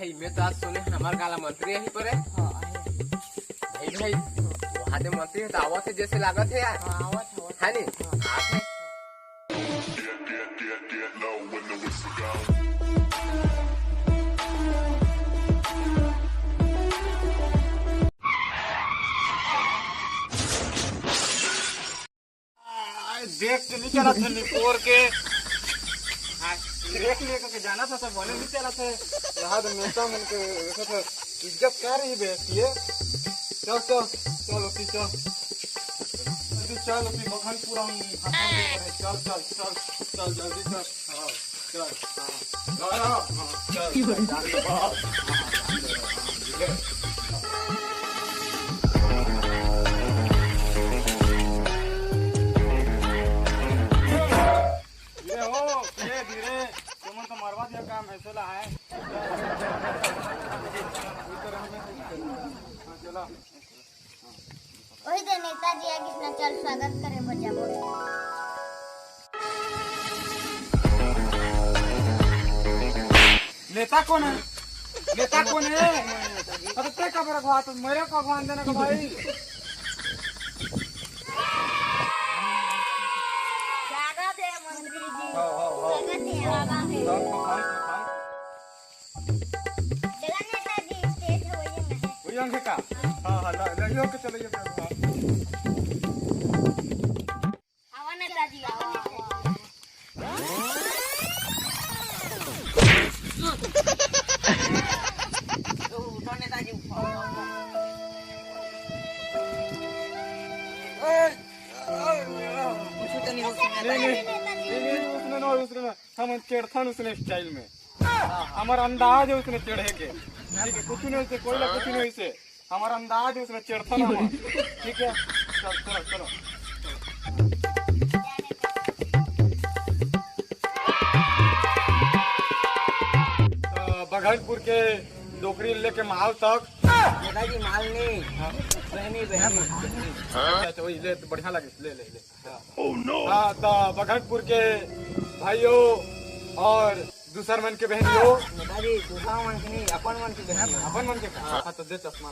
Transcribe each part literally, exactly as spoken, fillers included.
भाई, मैं तो आज सुने हमार गाँव ला मंत्री यहीं पर है। हाँ, आए। भाई, भाई, वहाँ दे मंत्री है तो आवत है जैसे लागत है यार। हाँ, आवत है, आवत है। है नी? हाँ। आवत है। आ, देख के नहीं चला थे निपोर के। आ, देख ले के जाना था, सब बोले नहीं चला थे। यहाँ तो नेता मन के वैसे तो इज्जत कर रही बेइज्जती है। चल, चल, चल, ओती चल। अभी चल, अभी मखनपुर हम खत्म नहीं करे। चल, चल, चल, चल, जल्दी चल। हाँ, चल, हाँ। हाँ, हाँ, हाँ, चल, चल, चल, हाँ, हाँ, हाँ, हाँ। धीरे हो, धीरे, धीरे। तुमन तो मरवा दिया काम है, चला है। हाँ, चला। ओही दे नेताजी आगिस ना, चल स्वागत करे बर जाबो। नेता कोन है? नेता कोन है? अब ते का बरक बात, मेरे को भगवान देना का भाई। स्वागत है मंत्री जी। हाँ, हाँ, हाँ। स्वागत है, स्वागत है। हाँ, हाँ, हाँ। चला नेताजी, stage है, वही में है। वही अंग है का? हाँ, हाँ, ला, ला, ये होके चलो, ये होके, हाँ। आवा नेताजी, आवा, आवा, आवा। उठो नेताजी, उठो। कुछ तो नहीं हो सकता। नहीं, नहीं, नहीं, नहीं, उसने ना, उसने ना। हम चढ़थन उसने style में। हमार अंदाज है उसने चढ़े के। ठीक है, कुछ नहीं होइसे, कोई ला कुछ नहीं होइसे। हमार अंदाज है उसने चढ़थन हम। ठीक है, चल, चलो, चलो। तो बघनपुर के डोकरी लेके माल तक। नेताजी, माल नहीं, बहनी, बहनी। अच्छा, अच्छा, वही ले, तो बढ़िया लगे, ले, ले, ले। हाँ, तो बघनपुर के भाइयों और दूसर मन के बहनियों। नेताजी, दूसरा मन के नहीं, अपन मन के बहनियों। अपन मन के का? हाँ, तो दे चश्मा।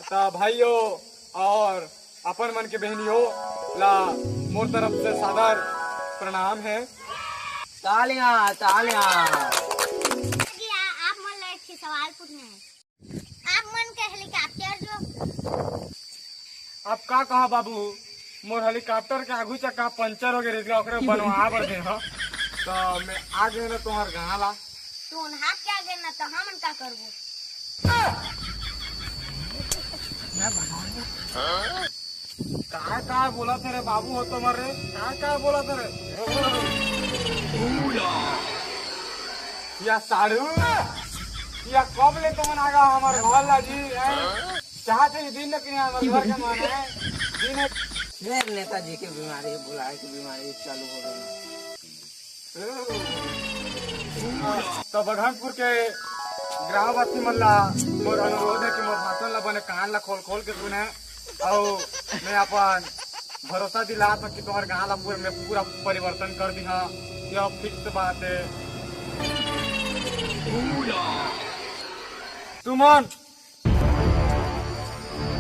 तो भाइयों और अपन मन के बहनियों ला मोर तरफ से सादर प्रणाम है। तालियां, तालियां। जी, आ-, आप मन ला एक ठे सवाल पूछना है। आप मन के helicopter जो अब का कहा बाबू, मोर helicopter के आगू चक्का पंचर हो गए रहिस, ओकरे बनवा बर दे, हाँ। तो मैं आ गए ना तुम्हार गाँव ला। तो उन हाथ के आगे ना तो हमन का करबो? काय काय बोला थे रे बाबू हो तुम्हारे, काय काय बोला थे रे? या साढ़ू, या कब ले तुमन आगा हमार घर ला जी, हैं? चाहते ही दिन न कि हमार घर के मन है, दिन है। फिर नेताजी के बीमारी, बुलाए के बीमारी चालू हो गई। तो बघनपुर के ग्रामवासी मन ला मोर अनुरोध है कि मोर भाषण ला बने कान ला खोल खोल के सुने, अउ मैं अपन भरोसा दिलात हूँ कि तुम्हार गाँव ला पूरा, मैं पूरा परिवर्तन कर दिहा। यह fix बात है। तुमन,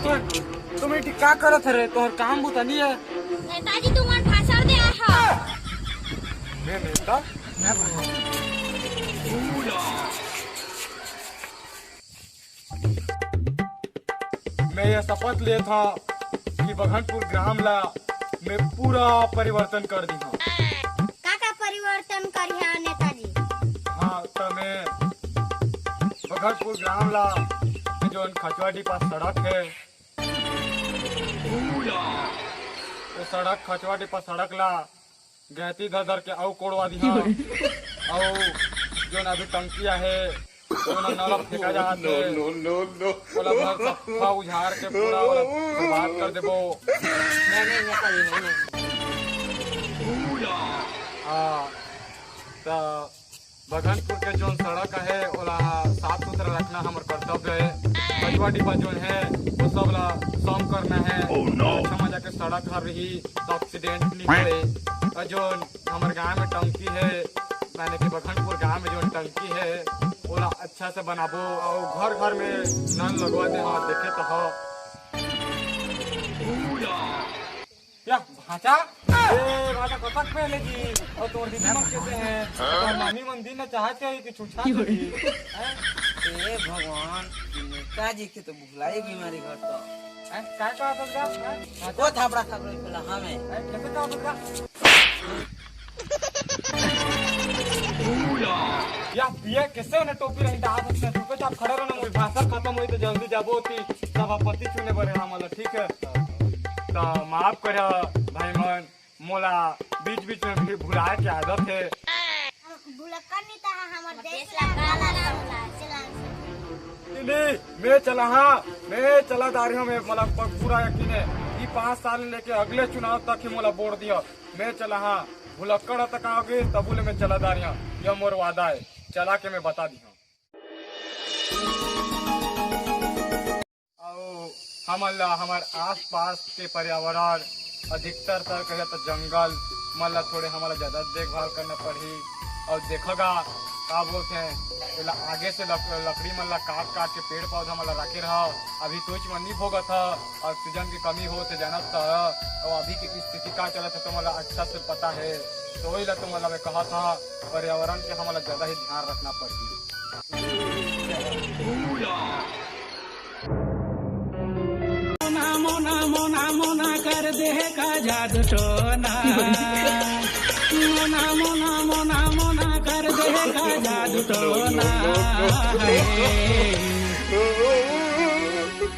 तुम, तुम ये का करत हरे? तुम्हार काम बुता नहीं है। नेताजी, तुम्हार भाषण दे आए हो। मैं नेता? मैं भगवान। मैं ये शपथ लेत हूँ कि बघनपुर ग्राम ला मैं पूरा परिवर्तन कर दिहा। का का परिवर्तन करिहा नेताजी? हाँ, तो मैं बघनपुर ग्राम ला जोन खचवा डिपा सड़क है, वो सड़क, खचवा डिपा सड़क ला गैती धर धर के अउ कोड़वा दिहा। अउ जोन अभी टंकी आहे, जोन नल फेंका जात हे, ओला भर सफा उझार के पूरा ओला बर्बाद कर देबो। नहीं, नहीं, नहीं, नहीं, नहीं। हाँ, त बघनपुर के जोन सड़क आहे, ओला साफ सुथरा रखना हमर कर्तव्य हे। खचवा डिब्बा जोन हे, वो सब ला साफ करना हे। अच्छा मजा के सड़क हर रही, तो accident नहीं होए। अउ जोन हमर गांव में टंकी हे, यानी कि बखनपुर गांव में जो टंकी है, ओला अच्छा से बनाबो और घर घर में नल लगवा दे। हाँ, देखे तो हो। या भांचा? ए, भांचा कतक पहले जी। और तोर दीदी मन कैसे हैं? तोर मामी मन दिन चाहत के कि छुछा दे जी। हैं? ए भगवान, नेताजी के तो भुलाई बीमारी घर तो। हैं? काय कहत हस गा? हैं? भांचा? ओ थापड़ा थापड़ा पहला हमें। हैं? कैसे कहत हस गा? या पिए कैसे उन्हें टोपी रही डाल सकते हैं? चुपचाप खड़े रहो ना, मोर भाषण खत्म होई तो जल्दी जाबो होती सभापति चुने बरे हमला, ठीक है? तो माफ कर भाई मन, मोला बीच बीच में भी भुलाए के आदत है। भुलक्कड़ नहीं था हमर देश ला काला रंग ला चला। नहीं, नहीं, मैं चला हाँ, मैं चला दारी हूँ, मैं मतलब प-, पूरा यकीन है कि पाँच साल लेके अगले चुनाव तक ही मोला वोट दिया, मैं चला हाँ। भुलक्कड़ तक आओगे तबू ले मैं चला दारी हूँ, यह मोर वादा है, चला के मैं बता दी हूँ। अउ हमन ला हमर आसपास के पर्यावरण, अधिकतर तर कहिया त जंगल मन ला थोड़े हमन ला ज्यादा देखभाल करना पड़ही। अउ देखा गा, का बोलथे, एला आगे से लक-, लकड़ी मन ला काट काट के पेड़ पौधा मन ला राखे रहा। अभी तुच मन नी भोगत ह, ऑक्सीजन की कमी होत हे जानत त ह। अउ अभी की स्थिति का चलत हे तुमन ला अच्छा से पता है, तो वही ला तुमन ला मैं कहा था, पर्यावरण के हमन ला ज्यादा ही ध्यान रखना पड़ही। मोना मोना मोना मोना कर दे का जादू टोना। मोना मोना मोना मोना कर दे का जादू टोना।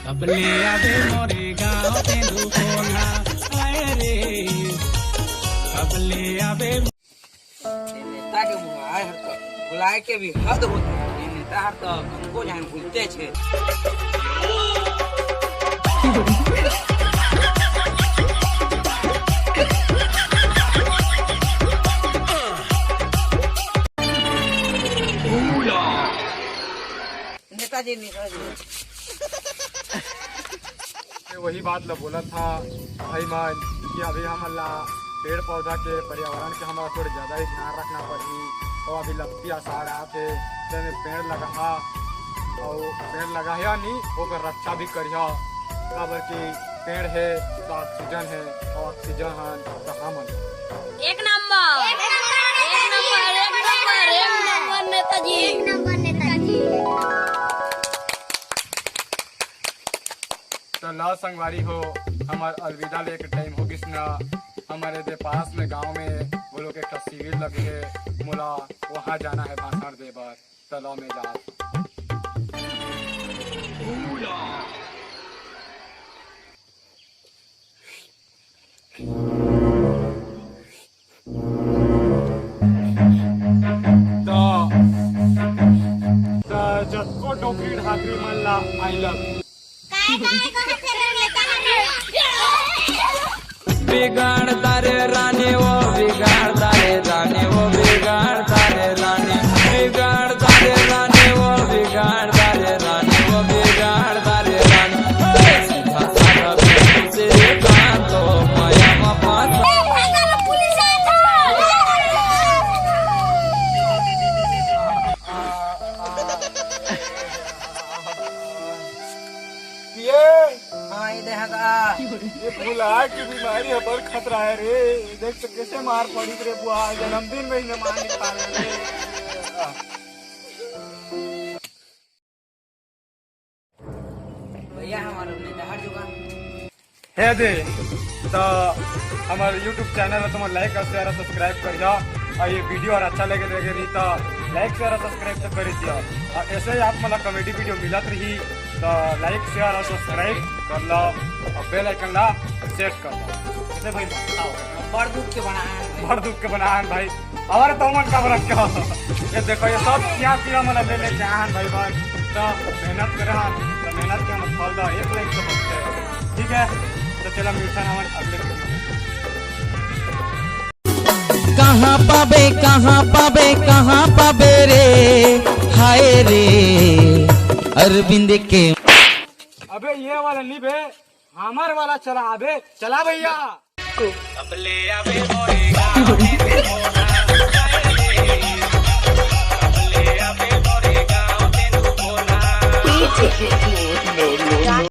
कब ले आबे मोरे गाँव तेंदू कोना। आए रे, कब ले आबे। ए नेता के बुलाए हर तो, बुलाए के भी हद होथे। ए नेता हर तो हमको जान भूलते छे। नेताजी, नेताजी। मैं वही बात ला बोला था भाई मन कि अभी हमन ला पेड़ पौधा के, पर्यावरण के हमन ला थोड़े ज्यादा ही ध्यान रखना पड़ही। और अभी लपटी आषाढ़ आत हे, तेमे पेड़ लगाहा और पेड़ लगाहा नहीं, ओकर रक्षा भी करिहा, काबर कि पेड़ है तो ऑक्सीजन है और ऑक्सीजन है तो हमन। एक नंबर, एक नंबर, एक नंबर, एक नंबर नेताजी। एक नंबर नेताजी। तो ला संगवारी हो, हमर अलविदा ले के टाइम हो गिस ना। हमर एदे पास में गांव में वो लोग एक ठो शिविर लगे हे, मोला वहां जाना है भाषण दे बर। तो ला मैं जात। त, त जतको डोकरी ढाकरी मन ला I love you। काय, काय कहत हे रे नेता मन? बिगाड़ता रे रानी वो, बिगाड़ता रे रानी वो, बिगाड़ता रे रानी, बिगाड़ता रे रानी वो, बिगाड़ता रे रानी वो, बिगाड़ता रे रानी। ये हाँ, ये देखा का? ये भुला के बीमारी ह बड़ खतरा है रे। देख तो कैसे मार पड़ी रे बुआ, जन्मदिन में ही न मार निकाल रे। भैया, हमारा नेता हर जुगा। हे दे, तो हमारे YouTube चैनल में तुम like और share और subscribe कर जाओ, और ये video और अच्छा लगे लगे रही तो like, share और subscribe तो कर ही दिया। और ऐसे ही आप मतलब comedy video मिलत रही तो like, share और subscribe कर लो और bell icon ला set कर लो। ऐसे भाई बताओ। बड़ दुख के बना है भाई। बड़ दुख के बना है भाई। और तो मन का बरस का। ये देखो, ये सब क्या कीड़ा मन ले लेके आन भाई भाई। तो मेहनत करे हन, तो मेहनत के हम फल दा, एक like से बनते हैं। ठीक है, तो चला मिलते हैं हमारे अगले video में। कहाँ पाबे, कहाँ पाबे, कहाँ पाबे रे, हाय रे, अरविंद के। अबे ये वाला नहीं बे, हमार वाला चला अबे, चला भैया। अब ले आवे मोरे गाँव में मोना।